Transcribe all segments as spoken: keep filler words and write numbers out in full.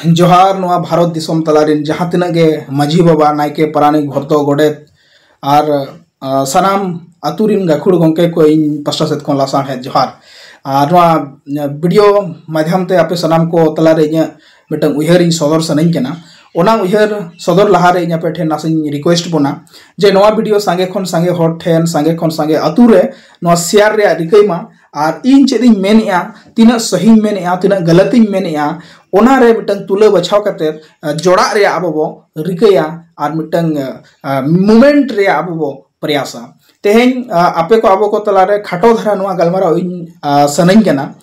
ᱡᱚᱦᱟᱨ ᱱᱚᱣᱟ ᱵᱷᱟᱨᱚᱛ ᱫᱤᱥᱚᱢ ᱛᱟᱞᱟ ᱨᱮᱱ ᱡᱟᱦᱟᱸ ᱛᱤᱱᱟᱹᱜ ᱜᱮ ᱢᱟᱹᱡᱷᱤ ᱵᱟᱵᱟ, ᱱᱟᱭᱠᱮ, ᱯᱟᱨᱟᱱᱤᱠ, ᱵᱷᱚᱨᱛᱚ, ᱜᱚᱰᱮᱛ ᱟᱨ, ᱟ, ᱥᱟᱱᱟᱢ ᱟᱹᱛᱩ ᱨᱮᱱ ᱜᱟᱹᱠᱷᱩᱲ ᱜᱚᱢᱠᱮ ᱠᱚ ᱤᱧ ᱯᱟᱥᱴᱟ ᱥᱮᱫ ᱠᱷᱚᱱ ᱞᱟᱥᱟᱲᱦᱮᱫ ᱡᱚᱦᱟᱨ᱾ ᱟᱨ ᱱᱚᱣᱟ, ᱟ, ᱵᱷᱤᱰᱤᱭᱳ ᱢᱟᱫᱽᱫᱷᱚᱢ ᱛᱮ ᱟᱯᱮ ᱥᱟᱱᱟᱢ ᱠᱚ ᱛᱟᱞᱟᱨᱮ ᱤᱧᱟᱹᱜ ᱢᱤᱫᱴᱟᱝ ᱩᱭᱦᱟᱹᱨ ᱤᱧ ᱥᱚᱫᱚᱨ ᱥᱟᱱᱟᱧ ᱠᱟᱱᱟ᱾ ᱚᱱᱟ ᱩᱭᱦᱟᱹᱨ ᱥᱚᱫᱚᱨ ᱞᱟᱦᱟᱨᱮ ᱤᱧ ᱟᱯᱮ ᱴᱷᱮᱱ ᱱᱟᱥᱮᱧ ᱨᱤᱠᱩᱭᱮᱥᱴ ᱵᱚᱱᱟ ᱡᱮ ᱱᱚᱣᱟ ᱵᱷᱤᱰᱤᱭᱳ ᱥᱟᱸᱜᱮ ᱠᱷᱚᱱ ᱥᱟᱸᱜᱮ ᱦᱚᱲ ᱴᱷᱮᱱ, ᱥᱟᱸᱜᱮ ᱠᱷᱚᱱ ᱥᱟᱸᱜᱮ ᱟᱹᱛᱩ ᱨᱮ ᱱᱚᱣᱟ ᱥᱮᱭᱟᱨ ᱨᱮᱭᱟᱜ ᱨᱤᱠᱟᱹᱭ ᱢᱟ᱾ ᱟᱨ ᱤᱧ ᱪᱮᱫ ᱤᱧ ᱢᱮᱱᱮᱜᱼᱟ, ᱛᱤᱱᱟᱹᱜ ᱥᱟᱹᱦᱤᱧ ᱢᱮᱱᱮᱜᱼᱟ, ᱛᱤᱱᱟᱹᱜ ᱜᱟᱞᱟᱛᱤᱧ ᱢᱮᱱᱮᱜᱼᱟ, ᱚᱱᱟᱨᱮ ᱢᱤᱫᱴᱟᱝ ᱛᱩᱞᱟᱹ ᱵᱟᱪᱷᱟᱣ ᱠᱟᱛᱮ, ᱟ, ᱡᱚᱲᱟᱜ ᱨᱮᱭᱟᱜ ᱟᱵᱚ ᱵᱚ ᱨᱤᱠᱟᱹᱭᱟ ᱟᱨ ᱢᱤᱫᱴᱟᱝ, ᱟ, ᱢᱩᱢᱮᱱᱴ ᱨᱮᱭᱟᱜ ᱟᱵᱚ ᱵᱚ ᱯᱨᱚᱭᱟᱥᱟ᱾ ᱛᱮᱦᱮᱧ, ᱟ, ᱟᱯᱮ ᱠᱚ ᱟᱵᱚ ᱠᱚ ᱛᱟᱞᱟᱨᱮ ᱠᱷᱟᱴᱚ ᱫᱷᱟᱨᱟ ᱱᱚᱣᱟ ᱜᱟᱞᱢᱟᱨᱟᱣ ᱤᱧ, ᱟ, ᱥᱟᱱᱟᱧ ᱠᱟᱱᱟ᱾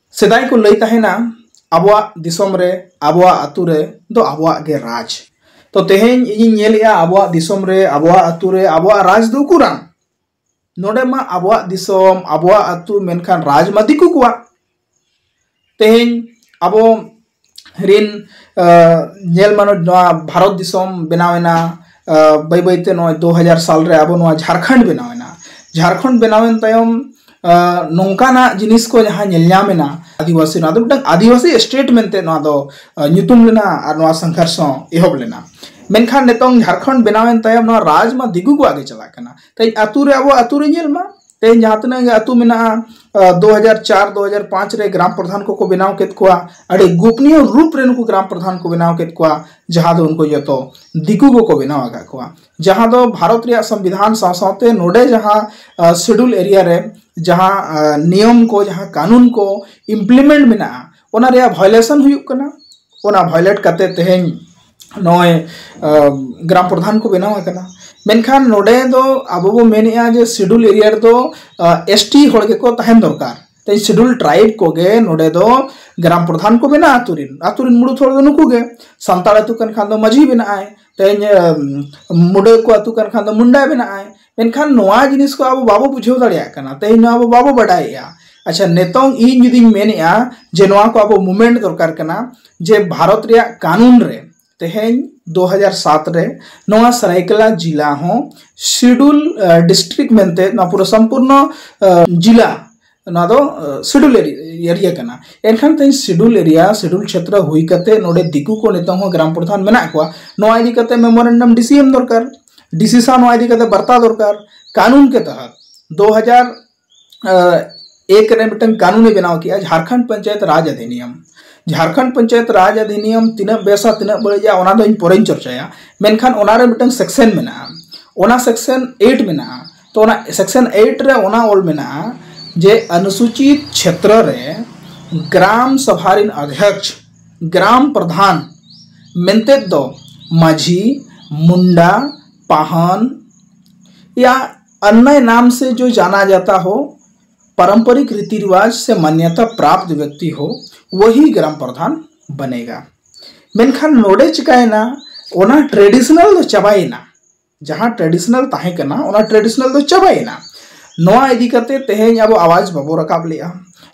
ᱥᱮᱫᱟᱭ ᱠᱚ ᱞᱟᱹᱭ ᱛᱟᱦᱮᱱᱟ, ᱟᱵᱚᱣᱟᱜ ᱫᱤᱥᱚᱢ ᱨᱮ, ᱟᱵᱚᱣᱟᱜ ᱟᱹᱛᱩ ᱨᱮ ᱫᱚ ᱟᱵᱚᱣᱟᱜ ᱜᱮ ᱨᱟᱡᱽ᱾ ᱛᱚ ᱛᱮᱦᱮᱧ ᱤᱧᱤᱧ ᱧᱮᱞᱮᱜᱼᱟ, ᱟᱵᱚᱣᱟᱜ ᱫᱤᱥᱚᱢ ᱨᱮ, ᱟᱵᱚᱣᱟᱜ ᱟᱹᱛᱩ ᱨᱮ ᱟᱵᱚᱣᱟᱜ ᱨᱟᱡᱽ ᱫᱚ ᱩᱠᱩᱨᱟᱱ? ᱱᱚᱰᱮ ᱢᱟ ᱟᱵᱚᱣᱟᱜ ᱫᱤᱥᱚᱢ, ᱟᱵᱚᱣᱟᱜ ᱟᱹᱛᱩ, ᱢᱮᱱᱠᱷᱟᱱ ᱨᱟᱡᱽ ᱢᱟ ᱫᱤᱠᱩ ᱠᱚᱣᱟᱜ᱾ ᱛᱮᱦᱮᱧ ᱟᱵᱚ ᱨᱤᱱ, ᱟ, ᱧᱮᱞ ᱢᱟ ᱱᱚᱣᱟ ᱵᱷᱟᱨᱚᱛ ᱫᱤᱥᱚᱢ ᱵᱮᱱᱟᱣ ᱮᱱᱟ, ᱟ, ᱵᱟᱹᱭ ᱵᱟᱹᱭᱛᱮ ᱱᱚᱜᱼᱚᱭ ᱫᱩ ᱦᱟᱡᱟᱨ ᱥᱟᱞ ᱨᱮ ᱟᱵᱚ ᱱᱚᱣᱟ ᱡᱷᱟᱲᱠᱷᱚᱸᱰ ᱵᱮᱱᱟᱣ ᱮᱱᱟ᱾ ᱡᱷᱟᱲᱠᱷᱚᱸᱰ ᱵᱮᱱᱟᱣ ᱮᱱ ᱛᱟᱭᱚᱢ, ᱟ, ᱱᱚᱝᱠᱟᱱᱟᱜ ᱡᱤᱱᱤᱥ ᱠᱚ ᱡᱟᱦᱟᱸ ᱧᱮᱞ ᱧᱟᱢ ᱮᱱᱟ, ᱟᱹᱫᱤᱵᱟᱹᱥᱤ, ᱱᱚᱣᱟ ᱫᱚ ᱢᱤᱫᱴᱟᱝ ᱟᱹᱫᱤᱵᱟᱹᱥᱤ ᱥᱴᱮᱴ ᱢᱮᱱᱛᱮ ᱱᱚᱣᱟ ᱫᱚ, ᱟ, ᱧᱩᱛᱩᱢ ᱞᱮᱱᱟ ᱟᱨ ᱱᱚᱣᱟ ᱥᱚᱝᱜᱷᱟᱨᱥ ᱦᱚᱸ ᱮᱦᱚᱵ ᱞᱮᱱᱟ᱾ ᱢᱮᱱᱠᱷᱟᱱ ᱱᱤᱛᱚᱝ ᱡᱷᱟᱲᱠᱷᱚᱸᱰ ᱵᱮᱱᱟᱣ ᱮᱱ ᱛᱟᱭᱚᱢ ᱱᱚᱣᱟ ᱨᱟᱡᱽ ᱢᱟ ᱫᱤᱠᱩ ᱠᱚᱣᱟᱜ ᱜᱮ ᱪᱟᱞᱟᱜ ᱠᱟᱱᱟ᱾ ᱛᱮᱦᱮᱧ ᱟᱹᱛᱩ ᱨᱮ, ᱟᱵᱚ ᱟᱹᱛᱩ ᱨᱮ ᱧᱮᱞ ᱢᱟ, ᱛᱮᱦᱮᱧ ᱡᱟᱦᱟᱸ ᱛᱤᱱᱟᱹᱜ ᱜᱮ ᱟᱹᱛᱩ ᱢᱮᱱᱟᱜᱼᱟ, ᱟ, ᱫᱩ ᱦᱟᱡᱟᱨ ᱪᱟᱨ, ᱫᱩ ᱦᱟᱡᱟᱨ ᱯᱟᱸᱪ ᱨᱮ ᱜᱨᱟᱢ ᱯᱨᱚᱫᱷᱟᱱ ᱠᱚᱠᱚ ᱵᱮᱱᱟᱣ ᱠᱮᱫ ᱠᱚᱣᱟ, ᱟᱹᱰᱤ ᱜᱳᱯᱱᱤᱭᱚ ᱨᱩᱯ ᱨᱮ ᱱᱩᱠᱩ ᱜᱨᱟᱢ ᱯᱨᱚᱫᱷᱟᱱ ᱠᱚ ᱵᱮᱱᱟᱣ ᱠᱮᱫ ᱠᱚᱣᱟ, ᱡᱟᱦᱟᱸ ᱫᱚ ᱩᱱᱠᱩ ᱡᱚᱛᱚ ᱫᱤᱠᱩ ᱠᱚᱠᱚ ᱵᱮᱱᱟᱣ ᱟᱠᱟᱫ ᱠᱚᱣᱟ᱾ ᱡᱟᱦᱟᱸ ᱫᱚ ᱵᱷᱟᱨᱚᱛ ᱨᱮᱭᱟᱜ ᱥᱚᱝᱵᱤᱫᱷᱟᱱ ᱥᱟᱶ ᱥᱟᱶᱛᱮ ᱱᱚᱰᱮ ᱡᱟᱦᱟᱸ, ᱟ, ᱥᱤᱰᱩᱞ ᱮᱨᱤᱭᱟ ᱨᱮ ᱡᱟᱦᱟᱸ, ᱟ, ᱱᱤᱭᱚᱢ ᱠᱚ, ᱡᱟᱦᱟᱸ ᱠᱟᱹᱱᱩᱱ ᱠᱚ ᱤᱢᱯᱞᱤᱢᱮᱱᱴ ᱢᱮᱱᱟᱜᱼᱟ, ᱚᱱᱟ ᱨᱮᱭᱟᱜ ᱵᱷᱟᱭᱳᱞᱮᱥᱚᱱ ᱦᱩᱭᱩᱜ ᱠᱟᱱᱟ᱾ ᱚᱱᱟ ᱵᱷᱟᱭᱳᱞᱮᱴ ᱠᱟᱛᱮ ᱛᱮᱦᱮᱧ ᱱᱚᱜᱼᱚᱭ, ᱟ, ᱜᱨᱟᱢ ᱯᱨᱚᱫᱷᱟᱱ ᱠᱚ ᱵᱮᱱᱟᱣ ᱟᱠᱟᱱᱟ᱾ ᱢᱮᱱᱠᱷᱟᱱ ᱱᱚᱰᱮ ᱫᱚ ᱟᱵᱚ ᱵᱚ ᱢᱮᱱᱮᱜᱼᱟ ᱡᱮ ᱥᱤᱰᱩᱞ ᱮᱨᱤᱭᱟ ᱨᱮᱫᱚ, ᱟ, ᱮᱥ ᱴᱤ ᱦᱚᱲ ᱜᱮᱠᱚ ᱛᱟᱦᱮᱱ ᱫᱚᱨᱠᱟᱨ᱾ ᱛᱮᱦᱮᱧ ᱥᱤᱰᱩᱞ ᱴᱨᱟᱭᱤᱵᱽ ᱠᱚᱜᱮ ᱱᱚᱰᱮ ᱫᱚ ᱜᱨᱟᱢ ᱯᱨᱚᱫᱷᱟᱱ ᱠᱚ ᱵᱮᱱᱟᱣᱟ ᱟᱹᱛᱩ ᱨᱮᱱ᱾ ᱟᱹᱛᱩ ᱨᱮᱱ ᱢᱩᱬᱩᱫ ᱦᱚᱲ ᱫᱚ ᱱᱩᱠᱩ ᱜᱮ᱾ ᱥᱟᱱᱛᱟᱲ ᱟᱹᱛᱩ ᱠᱟᱱ ᱠᱷᱟᱱ ᱫᱚ ᱢᱟᱹᱡᱷᱤ ᱵᱮᱱᱟᱜᱼᱟᱭ, ᱛᱮᱦᱮᱧ, ᱟᱢ, ᱢᱩᱰᱟᱹ ᱠᱚ ᱟᱹᱛᱩ ᱠᱟᱱ ᱠᱷᱟᱱ ᱫᱚ ᱢᱩᱱᱰᱟᱭ ᱵᱮᱱᱟᱜᱼᱟᱭ᱾ ᱢᱮᱱᱠᱷᱟᱱ ᱱᱚᱣᱟ ᱡᱤᱱᱤᱥ ᱠᱚ ᱟᱵᱚ ᱵᱟᱵᱚ ᱵᱩᱡᱷᱟᱹᱣ ᱫᱟᱲᱮᱭᱟᱜ ᱠᱟᱱᱟ, ᱛᱮᱦᱮᱧ ᱱᱚᱣᱟ ᱟᱵᱚ ᱵᱟᱵᱚ ᱵᱟᱰᱟᱭᱮᱜᱼᱟ᱾ ᱟᱪᱪᱷᱟ, ᱱᱤᱛᱚᱝ ᱤᱧ ᱡᱩᱫᱤᱧ ᱢᱮᱱᱮᱜᱼᱟ ᱡᱮ ᱱᱚᱣᱟ ᱠᱚ ᱟᱵᱚ ᱢᱩᱵᱷᱢᱮᱱᱴ ᱫᱚᱨᱠᱟᱨ ᱠᱟᱱᱟ, ᱡᱮ ᱵᱷᱟᱨᱚᱛ ᱨᱮᱭᱟᱜ ᱠᱟᱹᱱᱩᱱ ᱨᱮ ᱛᱮᱦᱮᱧ ᱫᱩ ᱦᱟᱡᱟᱨ ᱥᱟᱛ ᱨᱮ ᱱᱚᱣᱟ ᱥᱟᱨᱟᱭᱠᱮᱞᱟ ᱡᱤᱞᱟ ᱦᱚᱸ ᱥᱤᱰᱩᱞ, ᱟ, ᱰᱤᱥᱴᱨᱤᱠᱴ ᱢᱮᱱᱛᱮ ᱱᱚᱣᱟ ᱯᱩᱨᱟᱹ ᱥᱚᱢᱯᱩᱨᱱᱚ, ᱟ, ᱡᱤᱞᱟ ᱱᱚᱣᱟ ᱫᱚ ᱥᱤᱰᱩᱞ ᱮᱨᱤᱭᱟ ᱠᱟᱱᱟ᱾ ᱮᱱᱠᱷᱟᱱ ᱛᱮᱦᱮᱧ ᱥᱤᱰᱩᱞ ᱮᱨᱤᱭᱟ, ᱥᱤᱰᱩᱞ ᱪᱷᱮᱛᱨᱚ ᱦᱩᱭ ᱠᱟᱛᱮ ᱱᱚᱰᱮ ᱫᱤᱠᱩ ᱠᱚ ᱱᱤᱛᱚᱝ ᱦᱚᱸ ᱜᱨᱟᱢ ᱯᱨᱚᱫᱷᱟᱱ ᱢᱮᱱᱟᱜ ᱠᱚᱣᱟ᱾ ᱱᱚᱣᱟ ᱤᱫᱤ ᱠᱟᱛᱮ ᱢᱮᱢᱳᱨᱮᱱᱰᱟᱢ ᱰᱤᱥᱤ ᱮᱢ ᱫᱚᱨᱠᱟᱨ, ᱰᱤᱥᱤ ᱥᱟᱶ ᱱᱚᱣᱟ ᱤᱫᱤ ᱠᱟᱛᱮ ᱵᱟᱨᱛᱟ ᱫᱚᱨᱠᱟᱨ᱾ ᱠᱟᱹᱱᱩᱱ ᱠᱮ ᱛᱟᱦᱟᱛ ᱫᱩ ᱦᱟᱡᱟᱨ ᱮᱠ ᱨᱮ ᱢᱤᱫᱴᱟᱝ ᱠᱟᱹᱱᱩᱱ ᱮ ᱵᱮᱱᱟᱣ ᱠᱮᱜᱼᱟ, ᱡᱷᱟᱲᱠᱷᱚᱸᱰ ᱯᱚᱧᱪᱟᱭᱮᱛ ᱨᱟᱡᱽ ᱚᱫᱷᱤᱱᱤᱭᱚᱢ᱾ ᱡᱷᱟᱲᱠᱷᱚᱸᱰ ᱯᱚᱧᱪᱟᱭᱮᱛ ᱨᱟᱡᱽ ᱚᱫᱷᱤᱱᱤᱭᱚᱢ ᱛᱤᱱᱟᱹᱜ ᱵᱮᱥᱟ, ᱛᱤᱱᱟᱹᱜ ᱵᱟᱹᱲᱤᱡᱟ, ᱚᱱᱟ ᱫᱚ ᱤᱧ ᱯᱚᱨᱮᱧ ᱪᱚᱨᱪᱟᱭᱟ᱾ ᱢᱮᱱᱠᱷᱟᱱ ᱚᱱᱟ ᱨᱮ ᱢᱤᱫᱴᱟᱝ ᱥᱮᱠᱥᱚᱱ ᱢᱮᱱᱟᱜᱼᱟ, ᱚᱱᱟ ᱥᱮᱠᱥᱚᱱ ᱮᱭᱤᱴ ᱢᱮᱱᱟᱜᱼᱟ᱾ ᱛᱚ ᱚᱱᱟ ᱥᱮᱠᱥᱚᱱ ᱮᱭᱤᱴ ᱨᱮ ᱚᱱᱟ ᱚᱞ ᱢᱮᱱᱟᱜᱼᱟ ᱡᱮ ᱚᱱᱩᱥᱩᱪᱤᱛ ᱪᱷᱮᱛᱨᱚ ᱨᱮ ᱜᱨᱟᱢ ᱥᱚᱵᱷᱟ ᱨᱤᱱ ᱚᱫᱷᱭᱚᱠᱥ, ᱜᱨᱟᱢ ᱯᱨᱚᱫᱷᱟᱱ ᱢᱮᱱᱛᱮ ᱫᱚ ᱢᱟᱹᱡᱷᱤ, ᱢᱩᱱᱰᱟ, ᱯᱟᱦᱟᱱ ᱭᱟ अन्य नाम से जो जाना जाता हो, पारंपरिक रीति रिवाज से मान्यता प्राप्त व्यक्ति हो, वही ग्राम प्रधान बनेगा। ᱢᱮᱱᱠᱷᱟᱱ ᱱᱚᱰᱮ ᱪᱤᱠᱟᱭᱮᱱᱟ, ᱚᱱᱟ ᱴᱨᱮᱰᱤᱥᱚᱱᱟᱞ ᱫᱚ ᱪᱟᱵᱟᱭᱮᱱᱟ᱾ ᱡᱟᱦᱟᱸ ᱴᱨᱮᱰᱤᱥᱚᱱᱟᱞ ᱛᱟᱦᱮᱸ ᱠᱟᱱᱟ, ᱚᱱᱟ ᱴᱨᱮᱰᱤᱥᱚᱱᱟᱞ ᱫᱚ ᱪᱟᱵᱟᱭᱮᱱᱟ᱾ ᱱᱚᱣᱟ ᱤᱫᱤ ᱠᱟᱛᱮ ᱛᱮᱦᱮᱧ ᱟᱵᱚ ᱟᱣᱟᱡᱽ ᱵᱟᱵᱚ ᱨᱟᱠᱟᱵ ᱞᱮᱜᱼᱟ,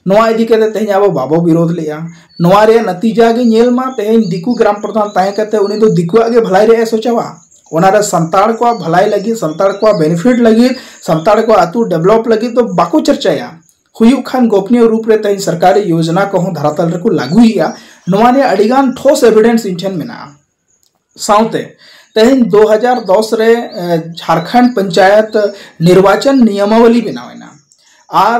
ᱱᱚᱣᱟ ᱤᱫᱤ ᱠᱟᱛᱮ ᱛᱮᱦᱮᱧ ᱟᱵᱚ ᱵᱟᱵᱚ ᱵᱤᱨᱳᱫᱷ ᱞᱮᱜᱼᱟ᱾ ᱱᱚᱣᱟ ᱨᱮᱭᱟᱜ ᱱᱟᱛᱤᱡᱟ ᱜᱮ ᱧᱮᱞ ᱢᱟ, ᱛᱮᱦᱮᱧ ᱫᱤᱠᱩ ᱜᱨᱟᱢ ᱯᱨᱚᱫᱷᱟᱱ ᱛᱟᱦᱮᱸ ᱠᱟᱛᱮ ᱩᱱᱤ ᱫᱚ ᱫᱤᱠᱩᱣᱟᱜ ᱜᱮ ᱵᱷᱟᱞᱟᱭ ᱨᱮᱭᱟᱜ ᱮ ᱥᱚᱪᱟᱣᱟ᱾ ᱚᱱᱟᱨᱮ ᱥᱟᱱᱛᱟᱲ ᱠᱚᱣᱟᱜ ᱵᱷᱟᱞᱟᱭ ᱞᱟᱹᱜᱤᱫ, ᱥᱟᱱᱛᱟᱲ ᱠᱚᱣᱟᱜ ᱵᱮᱱᱤᱯᱷᱤᱴ ᱞᱟᱹᱜᱤᱫ, ᱥᱟᱱᱛᱟᱲ ᱠᱚᱣᱟᱜ ᱟᱹᱛᱩ ᱰᱮᱵᱷᱞᱚᱯ ᱞᱟᱹᱜᱤᱫ ᱫᱚ ᱵᱟᱠᱚ ᱪᱟᱨᱪᱟᱭᱟ᱾ ᱦᱩᱭᱩᱜ ᱠᱷᱟᱱ ᱜᱳᱯᱱᱤᱭᱚ ᱨᱩᱯ ᱨᱮ ᱛᱮᱦᱮᱧ ᱥᱚᱨᱠᱟᱨᱤ ᱭᱳᱡᱽᱱᱟ ᱠᱚᱦᱚᱸ ᱫᱷᱟᱨᱟᱛᱟᱞ ᱨᱮᱠᱚ ᱞᱟᱹᱜᱩᱭᱮᱫᱼᱟ᱾ ᱱᱚᱣᱟ ᱨᱮᱭᱟᱜ ᱟᱹᱰᱤᱜᱟᱱ ᱴᱷᱳᱥ ᱮᱵᱷᱤᱰᱮᱱᱥ ᱤᱧ ᱴᱷᱮᱱ ᱢᱮᱱᱟᱜᱼᱟ᱾ ᱥᱟᱶᱛᱮ ᱛᱮᱦᱮᱧ ᱫᱩ ᱦᱟᱡᱟᱨ ᱫᱚᱥ ᱨᱮ ᱡᱷᱟᱲᱠᱷᱚᱸᱰ ᱯᱚᱧᱪᱟᱭᱮᱛ ᱱᱤᱨᱵᱟᱪᱚᱱ ᱱᱤᱭᱚᱢᱟᱵᱚᱞᱤ ᱵᱮᱱᱟᱣ ᱮᱱᱟ, ᱟᱨ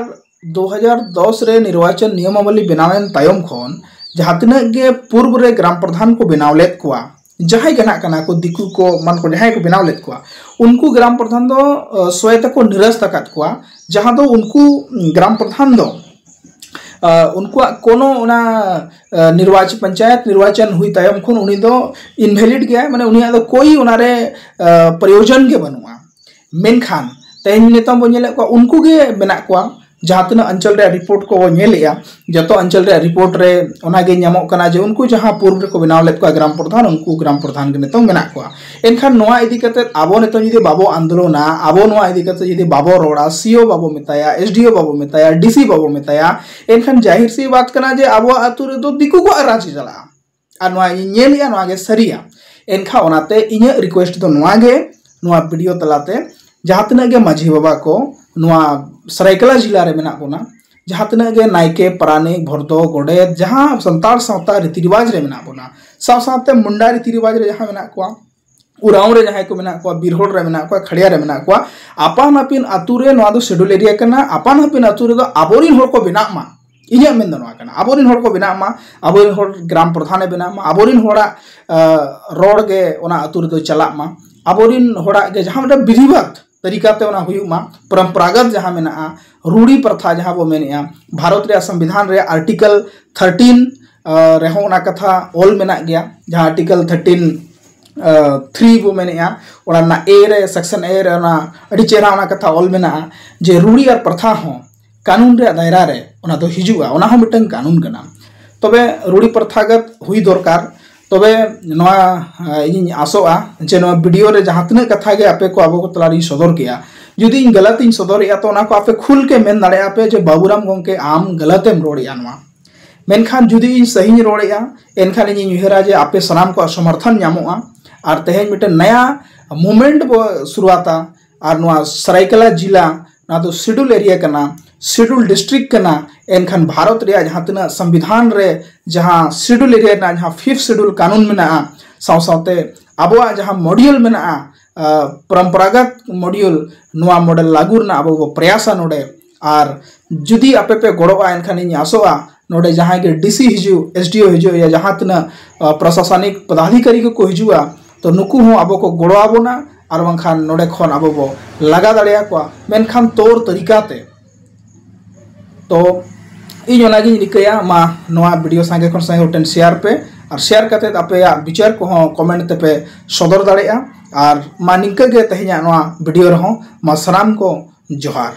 ᱫᱩ ᱦᱟᱡᱟᱨ ᱫᱚᱥ ᱨᱮ ᱱᱤᱨᱵᱟᱪᱚᱱ ᱱᱤᱭᱚᱢᱟᱵᱚᱞᱤ ᱵᱮᱱᱟᱣᱮᱱ ᱛᱟᱭᱚᱢ ᱠᱷᱚᱱ ᱡᱟᱦᱟᱸ ᱛᱤᱱᱟᱹᱜ ᱜᱮ ᱯᱩᱨᱵ ᱨᱮ ᱜᱨᱟᱢ ᱯᱨᱚᱫᱷᱟᱱ ᱠᱚ ᱵᱮᱱᱟᱣ ᱞᱮᱫ ᱠᱚᱣᱟ, ᱡᱟᱦᱟᱸᱭ ᱜᱮ ᱱᱟᱜ ᱠᱟᱱᱟ ᱠᱚ, ᱫᱤᱠᱩ ᱠᱚ ᱮᱢᱟᱱ ᱠᱚ, ᱡᱟᱦᱟᱸᱭ ᱠᱚ ᱵᱮᱱᱟᱣ ᱞᱮᱫ ᱠᱚᱣᱟ, ᱩᱱᱠᱩ ᱜᱨᱟᱢ ᱯᱨᱚᱫᱷᱟᱱ ᱫᱚ ᱥᱚᱭ ᱛᱮᱠᱚ ᱱᱤᱨᱟᱥᱛ ᱟᱠᱟᱫ ᱠᱚᱣᱟ, ᱡᱟᱦᱟᱸ ᱫᱚ ᱩᱱᱠᱩ ᱜᱨᱟᱢ ᱯᱨᱚᱫᱷᱟᱱ ᱫᱚ ᱩᱱᱠᱩᱣᱟᱜ ᱠᱳᱱᱳ ᱚᱱᱟ ᱱᱤᱨᱵᱟᱪᱚᱱ, ᱯᱚᱧᱪᱟᱭᱮᱛ ᱱᱤᱨᱵᱟᱪᱚᱱ ᱦᱩᱭ ᱛᱟᱭᱚᱢ ᱠᱷᱚᱱ ᱩᱱᱤ ᱫᱚ ᱤᱱᱵᱷᱮᱞᱤᱰ ᱜᱮᱭᱟᱭ, ᱢᱟᱱᱮ ᱩᱱᱤᱭᱟᱜ ᱫᱚ ᱠᱳᱭ ᱚᱱᱟᱨᱮ ᱯᱨᱚᱭᱳᱡᱚᱱ ᱜᱮ ᱵᱟᱹᱱᱩᱜᱼᱟ᱾ ᱢᱮᱱᱠᱷᱟᱱ ᱛᱮᱦᱮᱧ ᱱᱤᱛᱚᱝ ᱵᱚᱱ ᱧᱮᱞᱮᱫ ᱠᱚᱣᱟ, ᱩᱱᱠᱩ ᱜᱮ ᱢᱮᱱᱟᱜ ᱠᱚᱣᱟ᱾ ᱡᱟᱦᱟᱸ ᱛᱤᱱᱟᱹᱜ ᱚᱧᱪᱚᱞ ᱨᱮᱭᱟᱜ ᱨᱤᱯᱳᱨᱴ ᱠᱚ ᱧᱮᱞᱮᱜᱼᱟ, ᱡᱚᱛᱚ ᱚᱧᱪᱚᱞ ᱨᱮᱭᱟᱜ ᱨᱤᱯᱳᱨᱴ ᱨᱮ ᱚᱱᱟᱜᱮ ᱧᱟᱢᱚᱜ ᱠᱟᱱᱟ ᱡᱮ ᱩᱱᱠᱩ ᱡᱟᱦᱟᱸ ᱯᱩᱨᱵ ᱨᱮᱠᱚ ᱵᱮᱱᱟᱣ ᱞᱮᱫ ᱠᱚᱣᱟ ᱜᱨᱟᱢ ᱯᱨᱚᱫᱷᱟᱱ, ᱩᱱᱠᱩ ᱜᱨᱟᱢ ᱯᱨᱚᱫᱷᱟᱱ ᱜᱮ ᱱᱤᱛᱚᱝ ᱢᱮᱱᱟᱜ ᱠᱚᱣᱟ᱾ ᱮᱱᱠᱷᱟᱱ ᱱᱚᱣᱟ ᱤᱫᱤ ᱠᱟᱛᱮ ᱟᱵᱚ ᱱᱤᱛᱚᱝ ᱡᱩᱫᱤ ᱵᱟᱵᱚ ᱟᱱᱫᱳᱞᱚᱱᱟ, ᱟᱵᱚ ᱱᱚᱣᱟ ᱤᱫᱤ ᱠᱟᱛᱮ ᱡᱩᱫᱤ ᱵᱟᱵᱚ ᱨᱚᱲᱟ, ᱥᱤ ᱳ ᱵᱟᱵᱚ ᱢᱮᱛᱟᱭᱟ, ᱮᱥ ᱰᱤ ᱳ ᱵᱟᱵᱚ ᱢᱮᱛᱟᱭᱟ, ᱰᱤ ᱥᱤ ᱵᱟᱵᱚ ᱢᱮᱛᱟᱭᱟ, ᱮᱱᱠᱷᱟᱱ ᱡᱟᱦᱤᱨ ᱥᱤ ᱵᱟᱛ ᱠᱟᱱᱟ ᱡᱮ ᱟᱵᱚᱣᱟᱜ ᱟᱹᱛᱩ ᱨᱮᱫᱚ ᱫᱤᱠᱩ ᱠᱚᱣᱟᱜ ᱨᱟᱡᱽ ᱪᱟᱞᱟᱜᱼᱟ᱾ ᱟᱨ ᱱᱚᱣᱟ ᱤᱧ ᱧᱮᱞᱮᱜᱼᱟ, ᱱᱚᱣᱟ ᱜᱮ ᱥᱟᱹᱨᱤᱭᱟ᱾ ᱮᱱᱠᱷᱟᱱ ᱚᱱᱟᱛᱮ ᱤᱧᱟᱹᱜ ᱨᱤᱠᱩᱭᱮᱥᱴ ᱫᱚ ᱱᱚᱣᱟ ᱜᱮ, ᱱᱚᱣᱟ ᱵᱷᱤᱰᱤᱭᱳ ᱛᱟᱞᱟᱛᱮ ᱡᱟᱦᱟᱸ ᱛᱤᱱᱟᱹᱜ ᱜᱮ ᱢᱟᱹᱡᱷᱤ ᱵᱟᱵᱟ ᱠᱚ ᱱᱚᱣᱟ ᱥᱟᱹᱨᱟᱹᱭᱠᱮᱞᱟ ᱡᱮᱞᱟ ᱨᱮ ᱢᱮᱱᱟᱜ ᱵᱚᱱᱟ, ᱡᱟᱦᱟᱸ ᱛᱤᱱᱟᱹᱜ ᱜᱮ ᱱᱟᱭᱠᱮ, ᱯᱟᱨᱟᱱᱤᱠ, ᱵᱷᱚᱨᱫᱚ, ᱜᱚᱰᱮᱛ, ᱡᱟᱦᱟᱸ ᱥᱟᱱᱛᱟᱲ ᱥᱟᱶᱛᱟ ᱨᱤᱛᱤ ᱨᱮᱣᱟᱡᱽ ᱨᱮ ᱢᱮᱱᱟᱜ ᱵᱚᱱᱟ, ᱥᱟᱶ ᱥᱟᱶᱛᱮ ᱢᱩᱱᱰᱟ ᱨᱤᱛᱤ ᱨᱮᱣᱟᱡᱽ ᱨᱮ ᱡᱟᱦᱟᱸ ᱢᱮᱱᱟᱜ ᱠᱚᱣᱟ, ᱩᱨᱟᱣ ᱨᱮ ᱡᱟᱦᱟᱸᱭ ᱠᱚ ᱢᱮᱱᱟᱜ ᱠᱚᱣᱟ, ᱵᱤᱨᱦᱚᱲ ᱨᱮ ᱢᱮᱱᱟᱜ ᱠᱚᱣᱟ, ᱠᱷᱟᱲᱤᱭᱟ ᱨᱮ ᱢᱮᱱᱟᱜ ᱠᱚᱣᱟ, ᱟᱯᱟᱱ ᱟᱹᱯᱤᱱ ᱟᱹᱛᱩ ᱨᱮ, ᱱᱚᱣᱟ ᱫᱚ ᱥᱤᱰᱩᱞ ᱮᱨᱤᱭᱟ ᱠᱟᱱᱟ, ᱟᱯᱟᱱ ᱟᱹᱯᱤᱱ ᱟᱹᱛᱩ ᱨᱮᱫᱚ ᱟᱵᱚᱨᱤᱱ ᱦᱚᱲ ᱠᱚ ᱵᱮᱱᱟᱜ ᱢᱟ᱾ ᱤᱧᱟᱹᱜ ᱢᱮᱱ ᱫᱚ ᱱᱚᱣᱟ ᱠᱟᱱᱟ, ᱟᱵᱚᱨᱤᱱ ᱦᱚᱲ ᱠᱚ ᱵᱮᱱᱟᱜ ᱢᱟ, ᱟᱵᱚᱨᱤᱱ ᱦᱚᱲ ᱜᱨᱟᱢ ᱯᱨᱚᱫᱷᱟᱱᱮ ᱵᱮᱱᱟᱜ ᱢᱟ, ᱟᱵᱚᱨᱤᱱ ᱦᱚᱲᱟᱜ ᱟᱸ, ᱨᱚᱲ ᱜᱮ ᱚᱱᱟ ᱟᱹᱛᱩ ᱨᱮᱫᱚ ᱪᱟᱞᱟᱜ ᱢᱟ, ᱟᱵᱚᱨᱤᱱ ᱦᱚᱲᱟᱜ ᱜᱮ ᱡᱟᱦᱟᱸ ᱢᱤᱫᱴᱟᱝ ᱵᱤᱫᱷᱤᱵᱟᱛ ᱛᱟᱹᱨᱤᱠᱟᱛᱮ ᱚᱱᱟ ᱦᱩᱭᱩᱜ ᱢᱟ, ᱯᱚᱨᱚᱢᱯᱚᱨᱟᱜᱚᱛ ᱡᱟᱦᱟᱸ ᱢᱮᱱᱟᱜᱼᱟ, ᱨᱩᱲᱤ ᱯᱨᱚᱛᱷᱟ ᱡᱟᱦᱟᱸ ᱵᱚ ᱢᱮᱱᱮᱫᱼᱟ, ᱵᱷᱟᱨᱚᱛ ᱨᱮᱭᱟᱜ ᱥᱚᱝᱵᱤᱫᱷᱟᱱ ᱨᱮ ᱟᱨᱴᱤᱠᱮᱞ ᱛᱷᱟᱨᱴᱤᱱ ᱨᱮᱦᱚᱸ ᱚᱱᱟ ᱠᱟᱛᱷᱟ ᱚᱞ ᱢᱮᱱᱟᱜ ᱜᱮᱭᱟ, ᱡᱟᱦᱟᱸ ᱟᱨᱴᱤᱠᱮᱞ ᱛᱷᱟᱨᱴᱤᱱ ᱛᱷᱨᱤ ᱵᱚ ᱢᱮᱱᱮᱫᱼᱟ, ᱚᱱᱟ ᱨᱮᱱᱟᱜ ᱮ ᱨᱮ, ᱥᱮᱠᱥᱚᱱ ᱮ ᱨᱮ ᱚᱱᱟ ᱟᱹᱰᱤ ᱪᱮᱦᱨᱟ ᱚᱱᱟ ᱠᱟᱛᱷᱟ ᱚᱞ ᱢᱮᱱᱟᱜᱼᱟ ᱡᱮ ᱨᱩᱲᱤ ᱟᱨ ᱯᱨᱚᱛᱷᱟ ᱦᱚᱸ ᱠᱟᱹᱱᱩᱱ ᱨᱮᱭᱟᱜ ᱫᱟᱭᱨᱟ ᱨᱮ ᱚᱱᱟ ᱫᱚ ᱦᱤᱡᱩᱜᱼᱟ, ᱚᱱᱟ ᱦᱚᱸ ᱢᱤᱫᱴᱟᱝ ᱠᱟᱹᱱᱩᱱ ᱠᱟᱱᱟ᱾ ᱛᱚᱵᱮ ᱨᱩᱲᱤ ᱯᱨᱚᱛᱷᱟᱜᱚᱛ ᱦᱩᱭ ᱫᱚᱨᱠᱟᱨ᱾ ᱛᱚᱵᱮ ᱱᱚᱣᱟ, ᱟᱸ, ᱤᱧᱤᱧ ᱟᱥᱚᱜᱼᱟ ᱡᱮ ᱱᱚᱣᱟ ᱵᱷᱤᱰᱤᱭᱳ ᱨᱮ ᱡᱟᱦᱟᱸ ᱛᱤᱱᱟᱹᱜ ᱠᱟᱛᱷᱟ ᱜᱮ ᱟᱯᱮ ᱠᱚ ᱟᱵᱚ ᱠᱚ ᱛᱟᱞᱟᱨᱤᱧ ᱥᱚᱫᱚᱨ ᱠᱮᱜᱼᱟ, ᱡᱩᱫᱤ ᱤᱧ ᱜᱟᱞᱟᱛᱤᱧ ᱥᱚᱫᱚᱨᱮᱜᱼᱟ, ᱛᱚ ᱚᱱᱟ ᱠᱚ ᱟᱯᱮ ᱠᱷᱩᱞ ᱠᱮ ᱢᱮᱱ ᱫᱟᱲᱮᱭᱟᱜᱼᱟ ᱯᱮ ᱡᱮ ᱵᱟᱹᱵᱩᱨᱟᱢ ᱜᱚᱢᱠᱮ, ᱟᱢ ᱜᱟᱞᱟᱛᱮᱢ ᱨᱚᱲᱮᱜᱼᱟ ᱱᱚᱣᱟ᱾ ᱢᱮᱱᱠᱷᱟᱱ ᱡᱩᱫᱤ ᱤᱧ ᱥᱟᱹᱦᱤᱧ ᱨᱚᱲᱮᱜᱼᱟ, ᱮᱱᱠᱷᱟᱱ ᱤᱧᱤᱧ ᱩᱭᱦᱟᱹᱨᱟ ᱡᱮ ᱟᱯᱮ ᱥᱟᱱᱟᱢ ᱠᱚᱣᱟᱜ ᱥᱚᱢᱚᱨᱛᱷᱚᱱ ᱧᱟᱢᱚᱜᱼᱟ᱾ ᱟᱨ ᱛᱮᱦᱮᱧ ᱢᱤᱫᱴᱮᱱ ᱱᱟᱭᱟ ᱢᱩᱵᱷᱢᱮᱱᱴ ᱵᱚ ᱥᱩᱨᱩᱣᱟᱛᱟ, ᱟᱨ ᱱᱚᱣᱟ ᱥᱟᱨᱟᱭᱠᱮᱞᱟ ᱡᱤᱞᱟ, ᱱᱚᱣᱟ ᱫᱚ ᱥᱤᱰᱩᱞ ᱮᱨᱤᱭᱟ ᱠᱟᱱᱟ, ᱥᱤᱰᱩᱞ ᱰᱤᱥᱴᱨᱤᱠᱴ ᱠᱟᱱᱟ᱾ ᱮᱱᱠᱷᱟᱱ ᱵᱷᱟᱨᱚᱛ ᱨᱮᱭᱟᱜ ᱡᱟᱦᱟᱸ ᱛᱤᱱᱟᱹᱜ ᱥᱚᱝᱵᱤᱫᱷᱟᱱ ᱨᱮ ᱡᱟᱦᱟᱸ ᱥᱤᱰᱩᱞ ᱮᱨᱤᱭᱟ ᱨᱮᱱᱟᱜ ᱡᱟᱦᱟᱸ ᱯᱷᱤᱯᱛᱷ ᱥᱤᱰᱩᱞ ᱠᱟᱹᱱᱩᱱ ᱢᱮᱱᱟᱜᱼᱟ, ᱥᱟᱶ ᱥᱟᱶᱛᱮ ᱟᱵᱚᱣᱟᱜ ᱡᱟᱦᱟᱸ ᱢᱚᱰᱤᱭᱩᱞ ᱢᱮᱱᱟᱜᱼᱟ, ᱟᱸ, ᱯᱚᱨᱚᱢᱯᱚᱨᱟᱜᱚᱛ ᱢᱚᱰᱤᱭᱩᱞ, ᱱᱚᱣᱟ ᱢᱚᱰᱮᱞ ᱞᱟᱹᱜᱩ ᱨᱮᱱᱟᱜ ᱟᱵᱚ ᱵᱚ ᱯᱨᱚᱭᱟᱥᱟ ᱱᱚᱰᱮ᱾ ᱟᱨ ᱡᱩᱫᱤ ᱟᱯᱮ ᱯᱮ ᱜᱚᱲᱚᱜᱼᱟ, ᱮᱱᱠᱷᱟᱱ ᱤᱧ ᱟᱥᱚᱜᱼᱟ ᱱᱚᱰᱮ ᱡᱟᱦᱟᱸᱭ ᱜᱮ ᱰᱤ ᱥᱤ ᱦᱤᱡᱩᱜ, ᱮᱥ ᱰᱤ ᱳ ᱦᱤᱡᱩᱜ, ᱭᱟ ᱡᱟᱦᱟᱸ ᱛᱤᱱᱟᱹᱜ, ᱟᱸ, ᱯᱨᱚᱥᱟᱥᱚᱱᱤᱠ ᱯᱚᱫᱟᱫᱷᱤᱠᱟᱨᱤ ᱠᱚᱠᱚ ᱦᱤᱡᱩᱜᱼᱟ, ᱛᱚ ᱱᱩᱠᱩ ᱦᱚᱸ ᱟᱵᱚ ᱠᱚ ᱜᱚᱲᱚ ᱟᱵᱚᱱᱟ, ᱟᱨ ᱵᱟᱝᱠᱷᱟᱱ ᱱᱚᱰᱮ ᱠᱷᱚᱱ ᱟᱵᱚ ᱵᱚ ᱞᱟᱜᱟ ᱫᱟᱲᱮᱭᱟᱠᱚᱣᱟ, ᱢᱮᱱᱠᱷᱟᱱ ᱛᱚᱨ ᱛᱟᱹᱨᱤᱠᱟ ᱛᱮ᱾ ᱛᱚ ᱤᱧ ᱚᱱᱟᱜᱤᱧ ᱨᱤᱠᱟᱹᱭᱟ, ᱢᱟ ᱱᱚᱣᱟ ᱵᱷᱤᱰᱤᱭᱳ ᱥᱟᱸᱜᱮ ᱠᱷᱚᱱ ᱥᱟᱸᱜᱮ ᱦᱚᱲ ᱴᱷᱮᱱ ᱥᱮᱭᱟᱨ ᱯᱮ, ᱟᱨ ᱥᱮᱭᱟᱨ ᱠᱟᱛᱮᱫ ᱟᱯᱮᱭᱟᱜ ᱵᱤᱪᱟᱹᱨ ᱠᱚᱦᱚᱸ ᱠᱚᱢᱮᱱᱴ ᱛᱮᱯᱮ ᱥᱚᱫᱚᱨ ᱫᱟᱲᱮᱭᱟᱜᱼᱟ᱾ ᱟᱨ ᱢᱟ ᱱᱤᱝᱠᱟᱹ ᱜᱮ ᱛᱮᱦᱮᱧᱟᱜ ᱱᱚᱣᱟ ᱵᱷᱤᱰᱤᱭᱳ ᱨᱮᱦᱚᱸ, ᱢᱟ ᱥᱟᱱᱟᱢ ᱠᱚ ᱡᱚᱦᱟᱨ᱾